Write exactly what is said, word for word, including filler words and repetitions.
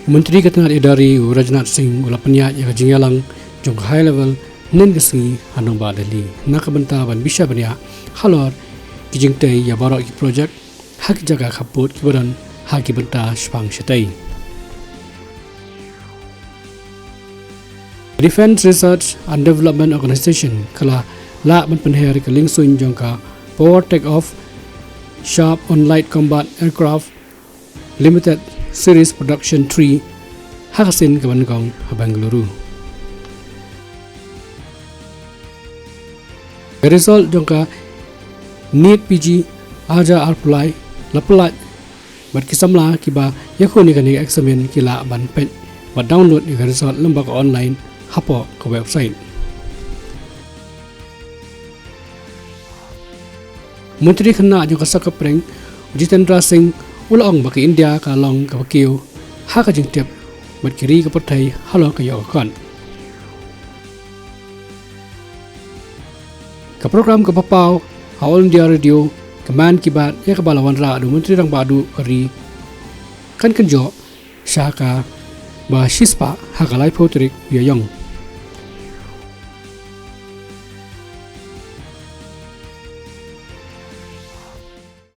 Myntri ka tnad iadari u Rajnath Singh u la pynïaid ïa ka jingïalang jong ka high level hynnin ka sngi ha nongbah Delhi na ka bynta ban bishar bniah halor ki jingtei ïa baroh ki projek ha ki jaka khappud kiba don ha ki bynta shipang shatei. Defence Research and Development Organisation ka la lah ban pynher ïa ka liengsuiñ jong ka Power Take-Off Sharp on Light Combat Aircraft Limited Series Production three ha ka sien kaba nyngkong ha Bengaluru. Ka result jong ka NEET PG arhajar arphew lai la pyllait bad ki samla kiba ïakhun ïa kane ka eksamin ki lah ban peit bad download ïa ka result lyngba ka online hapoh ka website. Myntri khynnah jong ka sorkar pdeng u Jitendra Singh u la ong ba ka India ka long kaba kiew ha ka jingtip bad ki ri ka pyrthei halor ka ïoh ka kot. Ka program kaba paw ha All India Radio, ka Mann Ki Baat ïa kaba la wanrah da u Myntri Rangbah Duh ka ri kan kynjoh sha kaba shispah ha ka laiphew tarik u Ïaïong.